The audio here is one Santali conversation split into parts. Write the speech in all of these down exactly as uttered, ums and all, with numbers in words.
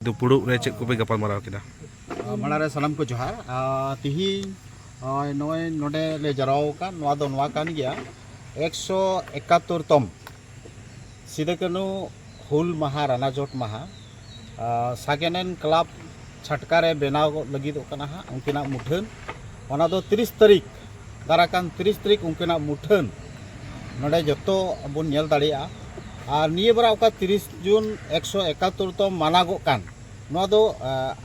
ᱫᱩᱯᱲᱩᱵ ᱨᱮ ᱪᱮᱫ ᱠᱚᱯᱮ ᱜᱟᱯᱟᱞ ᱢᱟᱨᱟᱣ ᱠᱮᱫᱟ? ᱢᱟᱲᱟᱝ ᱨᱮ ᱥᱟᱱᱟᱢ ᱠᱚ ᱡᱚᱦᱟᱨ᱾ ᱟᱨ ᱛᱤᱦᱤᱧ ᱱᱚᱜᱼᱚᱭ, ᱱᱚᱜᱼᱚᱭ ᱱᱚᱰᱮ ᱞᱮ ᱡᱟᱨᱣᱟ ᱟᱠᱟᱱ, ᱱᱚᱣᱟ ᱫᱚ ᱱᱚᱣᱟ ᱠᱟᱱ ᱜᱮᱭᱟ ᱮᱠᱥᱚ ᱮᱠᱟᱛᱛᱳᱨ ᱛᱚᱢ ᱥᱤᱫᱩ ᱠᱟᱹᱱᱦᱩ ᱦᱩᱞ ᱢᱟᱦᱟ, ᱨᱟᱱᱟᱡᱚᱴ ᱢᱟᱦᱟ᱾ ᱥᱟᱜᱮᱱᱮᱱ ᱠᱞᱟᱵᱽ ᱪᱷᱟᱴᱠᱟ ᱨᱮ ᱵᱮᱱᱟᱣ ᱞᱟᱹᱜᱤᱫᱚᱜ ᱠᱟᱱᱟ ᱦᱟᱸᱜ ᱩᱱᱠᱤᱱᱟᱜ ᱢᱩᱴᱷᱟᱹᱱ᱾ ᱚᱱᱟ ᱫᱚ ᱛᱤᱨᱤᱥ ᱛᱟᱹᱨᱤᱠᱷ, ᱫᱟᱨᱟᱭ ᱠᱟᱱ ᱛᱤᱨᱤᱥ ᱛᱟᱹᱨᱤᱠᱷ ᱩᱱᱠᱤᱱᱟᱜ ᱢᱩᱴᱷᱟᱹᱱ ᱱᱚᱰᱮ ᱡᱚᱛᱚ ᱵᱚᱱ ᱧᱮᱞ ᱫᱟᱲᱮᱭᱟᱜᱼᱟ᱾ ᱟᱨ ᱱᱤᱭᱟᱹ ᱵᱟᱨ ᱚᱠᱟ ᱛᱤᱨᱤᱥ ᱡᱩᱱ ᱮᱠᱥᱚ ᱮᱠᱟᱛᱛᱳᱨ ᱛᱚᱢ ᱢᱟᱱᱟᱣᱚᱜ ᱠᱟᱱ, ᱱᱚᱣᱟ ᱫᱚ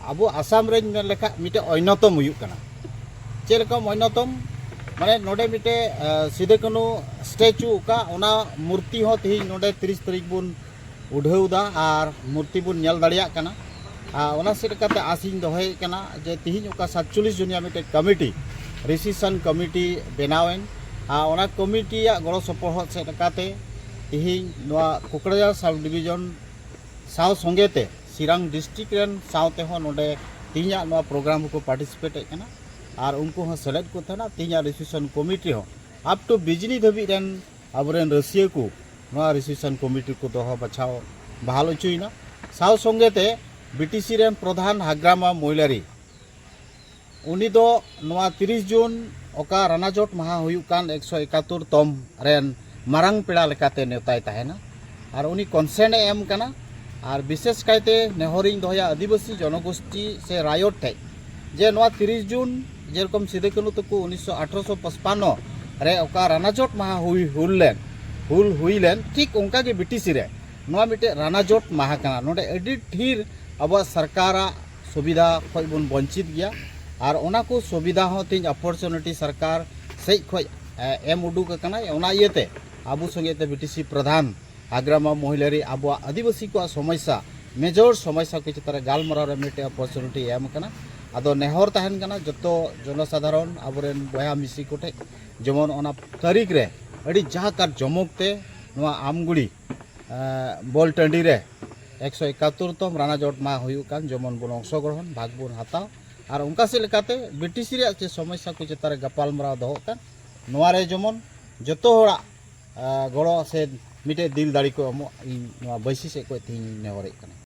ᱟᱵᱚ ᱟᱥᱟᱢ ᱨᱮᱧ ᱢᱮᱱ ᱞᱮᱠᱷᱟᱱ ᱢᱤᱫᱴᱮᱱ ᱚᱱᱱᱚᱛᱚᱢ ᱦᱩᱭᱩᱜ ᱠᱟᱱᱟ᱾ ᱪᱮᱫ ᱞᱮᱠᱟ ᱚᱱᱱᱚᱛᱚᱢ? ᱢᱟᱱᱮ ᱱᱚᱰᱮ ᱢᱤᱫᱴᱮᱱ ᱥᱤᱫᱩ ᱠᱟᱹᱱᱦᱩ ᱥᱴᱮᱪᱩ, ᱚᱠᱟ ᱚᱱᱟ ᱢᱩᱨᱛᱤ ᱦᱚᱸ ᱛᱮᱦᱮᱧ ᱱᱚᱰᱮ ᱛᱤᱨᱤᱥ ᱛᱟᱹᱨᱤᱠᱷ ᱵᱚᱱ ᱩᱰᱷᱟᱹᱣ ᱮᱫᱟ ᱟᱨ ᱢᱩᱨᱛᱤ ᱵᱚᱱ ᱧᱮᱞ ᱫᱟᱲᱮᱭᱟᱜ ᱠᱟᱱᱟ᱾ ᱟᱨ ᱚᱱᱟ ᱥᱮᱫ ᱞᱮᱠᱟᱛᱮ ᱟᱥᱤᱧ ᱫᱚᱦᱚᱭᱮᱫ ᱠᱟᱱᱟ ᱡᱮ ᱛᱮᱦᱮᱧ ᱚᱠᱟ ᱥᱟᱛᱪᱚᱞᱞᱤᱥ ᱡᱚᱱᱤᱭᱟ ᱢᱤᱫᱴᱮᱱ ᱠᱚᱢᱤᱴᱤ, ᱨᱮᱡᱤᱥᱴᱨᱮᱥᱚᱱ ᱠᱚᱢᱤᱴᱤ ᱵᱮᱱᱟᱣᱮᱱ, ᱟᱨ ᱚᱱᱟ ᱠᱚᱢᱤᱴᱤᱭᱟᱜ ᱜᱚᱲᱚ ᱥᱚᱯᱚᱦᱚᱫ ᱥᱮᱫ ᱞᱮᱠᱟᱛᱮ ᱛᱮᱦᱮᱧ ᱱᱚᱣᱟ ᱠᱩᱠᱲᱟᱡᱟᱨ ᱥᱟᱵ ᱰᱤᱵᱷᱤᱡᱚᱱ ᱥᱟᱶ ᱥᱚᱸᱜᱮ ᱛᱮ ᱥᱤᱨᱟᱝ ᱰᱤᱥᱴᱨᱤᱠᱴ ᱨᱮᱱ ᱥᱟᱶ ᱛᱮᱦᱚᱸ ᱱᱚᱰᱮ ᱛᱮᱦᱮᱧᱟᱜ ᱱᱚᱣᱟ ᱯᱨᱳᱜᱨᱟᱢ ᱨᱮᱠᱚ ᱯᱟᱨᱴᱤᱥᱤᱯᱮᱴ ᱮᱫ ᱠᱟᱱᱟ᱾ ᱟᱨ ᱩᱱᱠᱩ ᱦᱚᱸ ᱥᱮᱞᱮᱫ ᱠᱚ ᱛᱟᱦᱮᱱᱟ᱾ ᱛᱮᱦᱮᱧᱟᱜ ᱨᱮᱡᱤᱥᱴᱨᱮᱥᱚᱱ ᱠᱚᱢᱤᱴᱤ ᱦᱚᱸ ᱟᱯ ᱴᱩ ᱵᱤᱡᱽᱱᱤ ᱫᱷᱟᱹᱵᱤᱡ ᱨᱮᱱ ᱟᱵᱚᱨᱮᱱ ᱨᱟᱹᱥᱤᱭᱟᱹ ᱠᱚ ᱱᱚᱣᱟ ᱨᱮᱡᱤᱥᱴᱨᱮᱥᱚᱱ ᱠᱚᱢᱤᱴᱤ ᱠᱚ ᱫᱚᱦᱚ ᱵᱟᱪᱷᱟᱣ ᱵᱟᱦᱟᱞ ᱦᱚᱪᱚᱭᱮᱱᱟ᱾ ᱥᱟᱶ ᱥᱚᱸᱜᱮ ᱛᱮ ᱵᱤᱴᱤᱥᱤ ᱨᱮᱱ ᱯᱨᱚᱫᱷᱟᱱ ᱦᱟᱜᱽᱨᱟᱢᱟ ᱢᱚᱭᱞᱟᱨᱤ, ᱩᱱᱤ ᱫᱚ ᱱᱚᱣᱟ ᱛᱤᱨᱤᱥ ᱡᱩᱱ ᱚᱠᱟ ᱨᱟᱱᱟᱡᱚᱴ ᱢᱟᱦᱟ ᱦᱩᱭᱩᱜ ᱠᱟᱱ ᱮᱠᱥᱚ ᱮᱠᱟᱛᱛᱳᱨ ᱛᱚᱢ ᱨᱮᱱ ᱢᱟᱨᱟᱝ ᱯᱮᱲᱟ ᱞᱮᱠᱟᱛᱮ ᱱᱮᱣᱛᱟᱭ ᱛᱟᱦᱮᱱᱟ᱾ ᱟᱨ ᱩᱱᱤ ᱠᱚᱱᱥᱮᱱᱴ ᱮ ᱮᱢ ᱠᱟᱱᱟ᱾ ᱟᱨ ᱵᱤᱥᱮᱥ ᱠᱟᱭᱛᱮ ᱱᱮᱦᱚᱨᱤᱧ ᱫᱚᱦᱚᱭᱟ ᱟᱹᱫᱤᱵᱟᱹᱥᱤ ᱡᱚᱱᱚᱜᱳᱥᱴᱤ ᱥᱮ ᱨᱟᱭᱚᱴ ᱴᱷᱮᱡ, ᱡᱮ ᱱᱚᱣᱟ ᱛᱤᱨᱤᱥ ᱡᱩᱱ ᱡᱮᱨᱚᱠᱚᱢ ᱥᱤᱫᱩ ᱠᱟᱹᱱᱦᱩ ᱛᱟᱠᱚ ᱩᱱᱤᱥᱥᱚ ᱟᱴᱷᱨᱚᱥᱚ ᱯᱟᱸᱪᱯᱟᱱᱱᱚ ᱨᱮ ᱚᱠᱟ ᱨᱟᱱᱟᱡᱚᱴ ᱢᱟᱦᱟ ᱦᱩᱭ, ᱦᱩᱞ ᱞᱮᱱ, ᱦᱩᱞ ᱦᱩᱭ ᱞᱮᱱ, ᱴᱷᱤᱠ ᱚᱱᱠᱟ ᱜᱮ ᱵᱤᱴᱤᱥᱤ ᱨᱮ ᱱᱚᱣᱟ ᱢᱤᱫᱴᱮᱡ ᱨᱟᱱᱟᱡᱚᱴ ᱢᱟᱦᱟ ᱠᱟᱱᱟ᱾ ᱱᱚᱰᱮ ᱟᱹᱰᱤ ᱰᱷᱮᱨ ᱟᱵᱚᱣᱟᱜ ᱥᱚᱨᱠᱟᱨᱟᱜ ᱥᱩᱵᱤᱫᱷᱟ ᱠᱷᱚᱡ ᱵᱚᱱ ᱵᱚᱧᱪᱤᱛ ᱜᱮᱭᱟ᱾ ᱟᱨ ᱚᱱᱟ ᱠᱚ ᱥᱩᱵᱤᱫᱷᱟ ᱦᱚᱸ ᱛᱮᱦᱮᱧ ᱚᱯᱚᱨᱪᱩᱱᱤᱴᱤ ᱥᱚᱨᱠᱟᱨ ᱥᱮᱡ ᱠᱷᱚᱡ, ᱮ, ᱮᱢ ᱩᱰᱩᱠ ᱟᱠᱟᱱᱟ᱾ ᱚᱱᱟ ᱤᱭᱟᱹᱛᱮ ᱟᱵᱚ ᱥᱚᱸᱜᱮ ᱛᱮ ᱵᱤᱴᱤᱥᱤ ᱯᱨᱚᱫᱷᱟᱱ ᱦᱟᱜᱽᱨᱟᱢᱟ ᱢᱚᱦᱤᱞᱟᱨᱤ ᱟᱵᱚᱣᱟᱜ ᱟᱹᱫᱤᱵᱟᱹᱥᱤ ᱠᱚᱣᱟᱜ ᱥᱚᱢᱚᱥᱥᱟ, ᱢᱮᱡᱚᱨ ᱥᱚᱢᱚᱥᱥᱟ ᱠᱚ ᱪᱮᱛᱟᱱ ᱨᱮ ᱜᱟᱞᱢᱟᱨᱟᱣ ᱨᱮ ᱢᱤᱫᱴᱮᱡ ᱚᱯᱚᱨᱪᱩᱱᱤᱴᱤ ᱮᱢ ᱟᱠᱟᱱᱟ᱾ ᱟᱫᱚ ᱱᱮᱦᱚᱨ ᱛᱟᱦᱮᱱ ᱠᱟᱱᱟ ᱡᱚᱛᱚ ᱡᱚᱱᱚ ᱥᱟᱫᱷᱟᱨᱚᱱ ᱟᱵᱚᱨᱮᱱ ᱵᱚᱭᱦᱟ ᱢᱤᱥᱤ ᱠᱚᱴᱷᱮᱡ, ᱡᱮᱢᱚᱱ ᱚᱱᱟ ᱛᱟᱹᱨᱤᱠᱷ ᱨᱮ ᱟᱹᱰᱤ ᱡᱟᱠ ᱟᱨ ᱡᱚᱢᱚᱠ ᱛᱮ ᱱᱚᱣᱟ ᱟᱢᱜᱩᱲᱤ, ᱮ, ᱵᱚᱞ ᱴᱟᱺᱰᱤ ᱨᱮ ᱮᱠᱥᱚ ᱮᱠᱟᱛᱛᱳᱨ ᱛᱚᱢ ᱨᱟᱱᱟᱡᱚᱴ ᱢᱟᱦᱟ ᱦᱩᱭᱩᱜ ᱠᱟᱱ, ᱡᱮᱢᱚᱱ ᱵᱚᱱ ᱚᱝᱥᱚᱜᱨᱚᱦᱚᱱ, ᱵᱷᱟᱜᱽ ᱵᱚᱱ ᱦᱟᱛᱟᱣ᱾ ᱟᱨ ᱚᱱᱠᱟ ᱥᱮᱫ ᱞᱮᱠᱟᱛᱮ ᱵᱤᱴᱤᱥᱤ ᱨᱮᱭᱟᱜ ᱪᱮᱫ ᱥᱚᱢᱚᱥᱥᱟ ᱠᱚ ᱪᱮᱛᱟᱱ ᱨᱮ ᱜᱟᱯᱟᱞᱢᱟᱨᱟᱣ ᱫᱚᱦᱚᱜ ᱠᱟᱱ, ᱱᱚᱣᱟ ᱨᱮ ᱡᱮᱢᱚᱱ ᱡᱚᱛᱚ ᱦᱚᱲᱟᱜ, ᱮ, ᱜᱚᱲᱚ ᱥᱮ ᱢᱤᱫᱴᱮᱡ ᱫᱤᱞ ᱫᱟᱲᱮ ᱠᱚ ᱮᱢᱚᱜ, ᱤᱧ ᱱᱚᱣᱟ ᱵᱟᱹᱭᱥᱤ ᱥᱮᱫ ᱠᱷᱚᱡ ᱛᱮᱦᱮᱧ ᱤᱧ ᱱᱮᱦᱚᱨᱮᱫ ᱠᱟᱱᱟ᱾